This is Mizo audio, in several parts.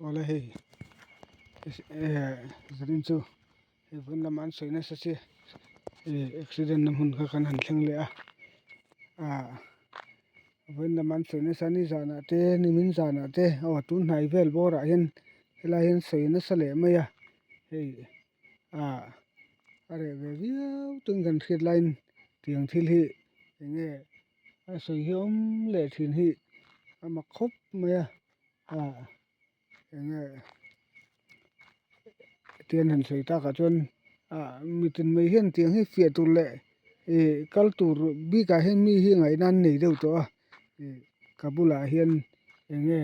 Awle hei zanin chu hei vawiin lama an sawi nasa che ih accident na hmun kha kan han thleng leh a ah vawiin lama an sawi nasa ni zanah te nimin zanah te aw tun hnai vel bawrah hian helai hian sawi nasa leh mai a hei ah a reh ve viau tun kan hriat laiin tiang thil hi eng nge a sawi hi awm leh thin hi a mak khawp mai a ah eng nge tian han sawi takah chuan ah mitin mai hian tiang hi fiah tur leh ih kal tur bikah hian mi hi ngaihna an nei deuh tawh a ih ka bulah hian eng nge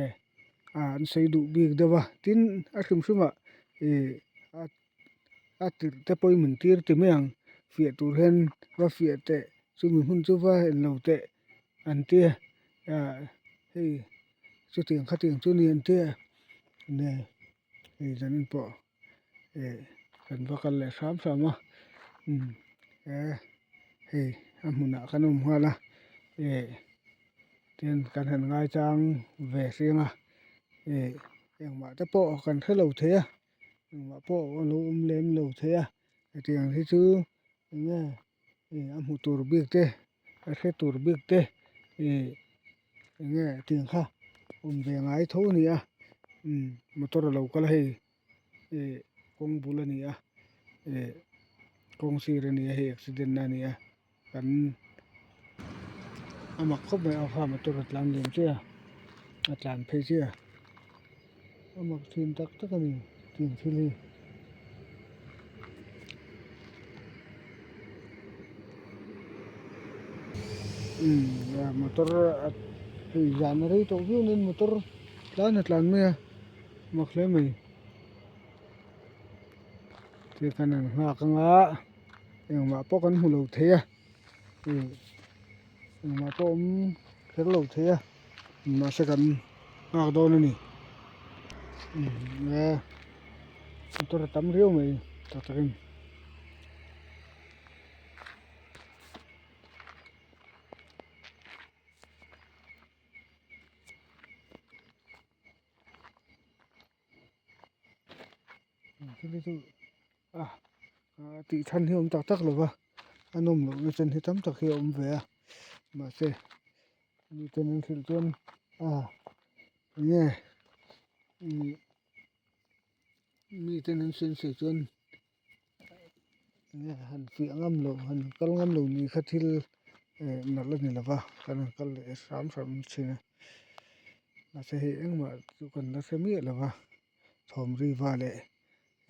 ah an sawi duh bik deuh a tin a hrim hrim ah ih a a tirh te pawhin min tir ti mai ang fiah tur hian va fiah teh chumi hmun chu va en lo teh an tia ah hei chutiang khatiang chu ni an tia nge hei zanin pawh eh kan va kal leh hram hram a umm he hei a hmunah kan awm nghal a eh tin kan han ngaichang ve hring a eh engmah te pawh kan hre lo thei a. Engmah pawh a lo awm lem lo thei a hetiang hi chu eng nge ih a hmu tur bik te a hre tur bik te ih eng nge tiang kha awm ve ngai tho a ni a umm motor a lo kal a hei ih kawng bul a ni a ih kawng sir a ni a hei accident na a ni a kan a mak khawp mai a kha motor a tlan liam chiah a a tlan phei chiah a a mak thin tak tak a ni tih thil hi. Umm motor hei zan a rei tawh viau nain motor tlan a tlan mai a mak hle mai thil khan an nghak anga. Engmah pawh kan hmu lo thei a ih engmah pawh awm kher lo thei a mahse kan nghak dawn a ni e motor a tam riau mai tak takin. A tih chhan hi a awm tak tak lo va a nawm loh na chen hi tam tak hi a awm ve a mahse miten an hrilh chuan a enge ih miten an sawi sawi chuan enge han fiah ngam loh han kal ngam loh ni kha thil eh nalh a ni lo va kan han kal leh hram hram thin a mahse hei engmah chu kan la hre miah lo va thawm ri va leh.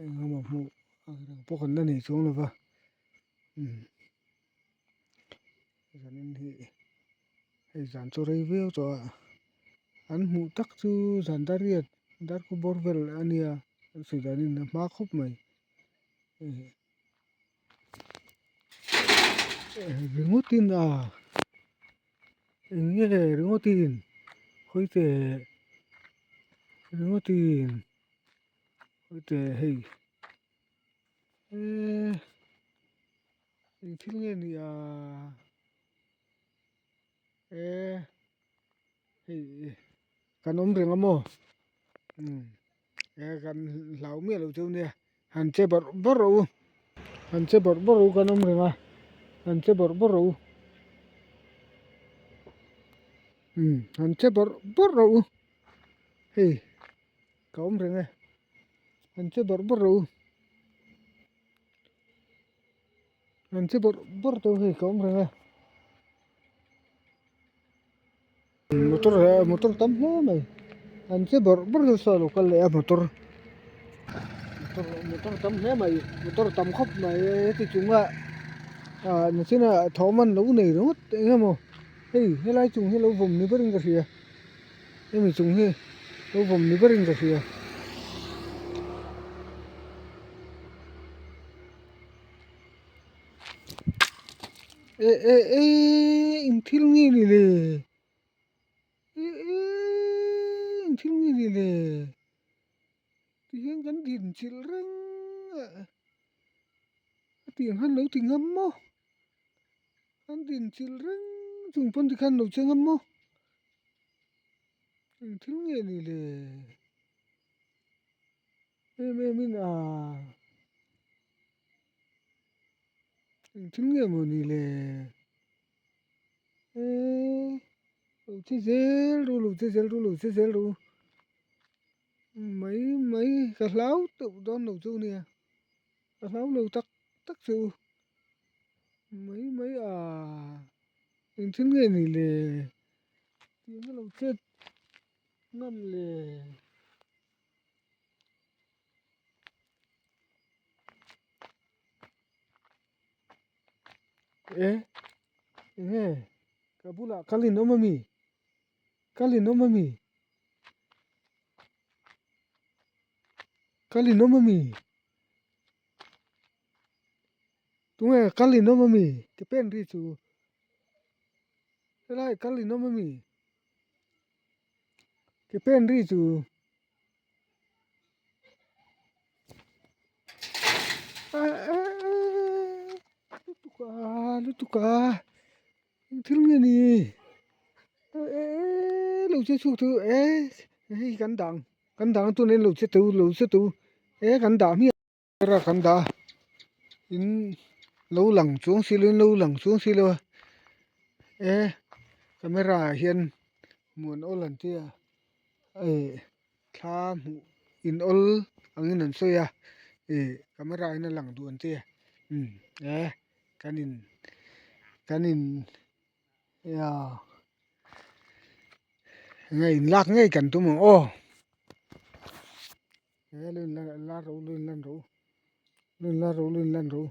Eng emaw hmuh ang reng pawh kan la nei chuang lo va umm zanin hi hei zan chu rei viau tawh a an hmuh tak chu zan dar riat dar khu bawr vel a nia an sawi danin a hma khawp mai ringawtin a eng nge ringawtin khawi teh ringawtin. Hete hei eee eng thil nge ni a eee hei kan awm reng a maw umm e kan hlau miah lo cheu nia han che bawrh bawrh rawh u han che bawrh bawrh rawh u kan awm reng a han che bawrh bawrh rawh u umm han che bawrh bawrh rawh u hei. Ka awm reng e, an che bawrh bawrh ro, an che bawrh bawrh tawh hei ka awm reng e, motor motor tam hle mai, an che bawrh bawrh nasa a lo kal leh a motor motor motor tam hle mai motor tam khawp mai heti chunga ah nachina thawm an lo nei ringawt eng emaw hei helai chung hi lo vawm ni berin ka hria. Hemi chung hi lo vawm ni berin ka hria. E e e eng thil nge ni le e e eng thil nge ni le tihian kan din chilh reng a a tiang khan lo ti ngam maw kan din chilh reng chung pawn tikhan lo che ngam maw. Eng thil nge ni le? Em em in a engthil nge maw ni le eee lo che zel ru lo che zel ru lo che zel ru mai mai ka hlau teuh dawn lo chu nia ka hlau lo tak tak chu mai mai a engthil nge ni le tiang a lo chet ngam le. E enge ka bulah kal in awm ami kal in awm ami kal in awm ami tunge kal in awm ami ke pen ri chu helai kal in awm ami ke pen ri chu. Lutuk a lutuk a eng thil nge ni eee lo che chhuak chu eee hei kan dah ang kan dah ang tuna lo che teu lo che teu e kan dah hmiah a kan dah a in lo lang chuang si lo in lo lang chuang si lo a e camera ah hian muan awl an tia eh. Thla hmuh in awl angin an sawi a ih camera in a lang duh an ti a umm e kan in kan in enge in lak ngei kan tum ang aw he lo in la ro lo in lan ro lo in la ro lo in lan ro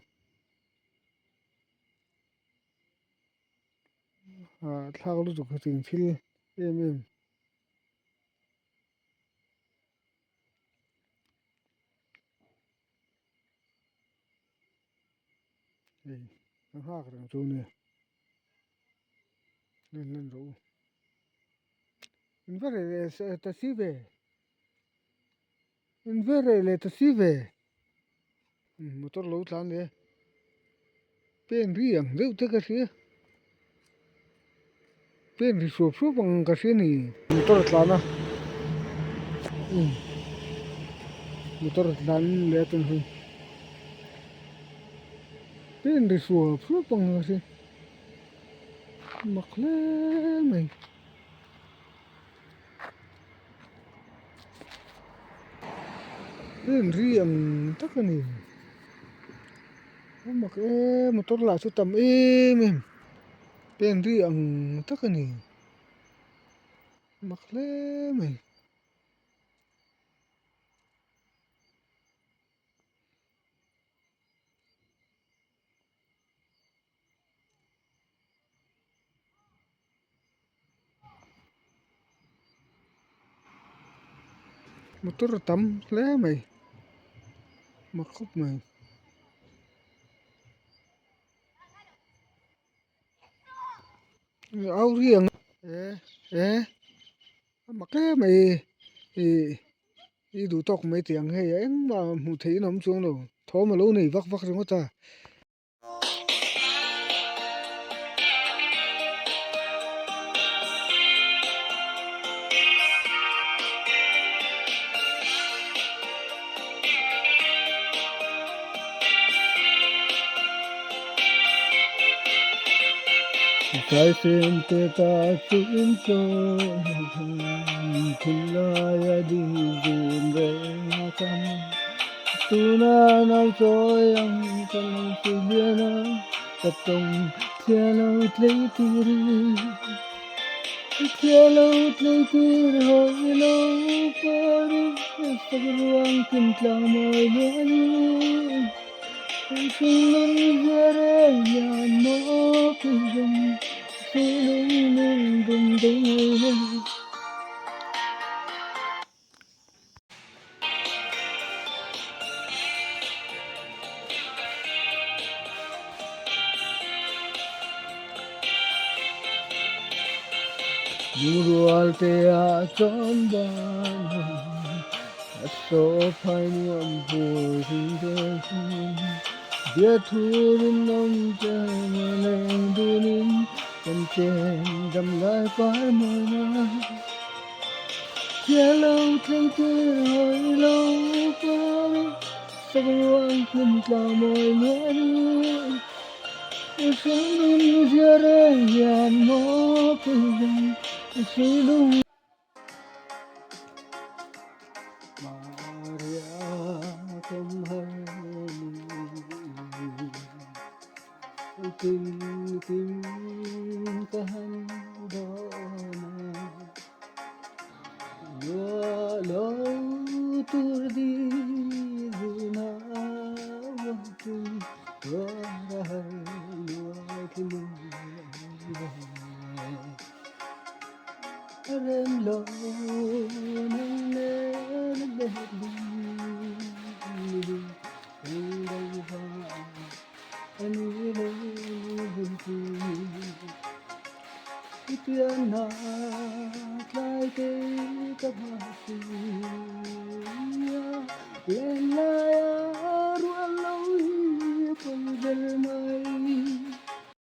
ah thlak lutuk hetiang thil em em. Hei ka nghak reng chu nia len len rawh u in va reh leh ta si ve in va reh leh ta si ve motor lo tlan leh pen ri ang deuh te ka hria pen ri suap suap ang ka hria ni motor a tlan a umm motor a tlan leh a tun hi pen ri suap suap ang ka hria mak hle mai. Pen ri ang tak a ni a mak e motor lah chu tam em em pen ri ang tak a ni a mak hle mai. Motor a tam hle mai mak khawp mai. Au ri ang e e a mak em mai ih i duh tawk mai tih ang hei engmah hmuh theih in a awm chuang lo thawm a lo nei vak vak ringawt a. Tlaisen te ta chu in chaw thinlai a ding zun reng a cham. Tuna nau chawi ang ka lo sawi bian a, ka tawng thlia lo tlei tir Thlia lo tlei tir hawi lo parin sak ruang kim tlang mawi lianin Thinlung zia reng hian maw kei zawng Thinlung lung dum dei ngei. Lungrual te ah chuan ban a saw phai nuam hur hing te him Biathu rinawm che maleng dunin kan chen dam lai par mawina. Thialo tleitir hawi lo pang Saruang hmun tlang mawi nuai I hringnun zia reng hian maw kei i silung Maria kom har ni Kim kim ka han dawn a Lua lo tur di zuna wangtu Tuara har nuai thilung A rem lo nang nen let ling Eng do va ani lo bun I pian a tlai te ka hma si a, len lai a.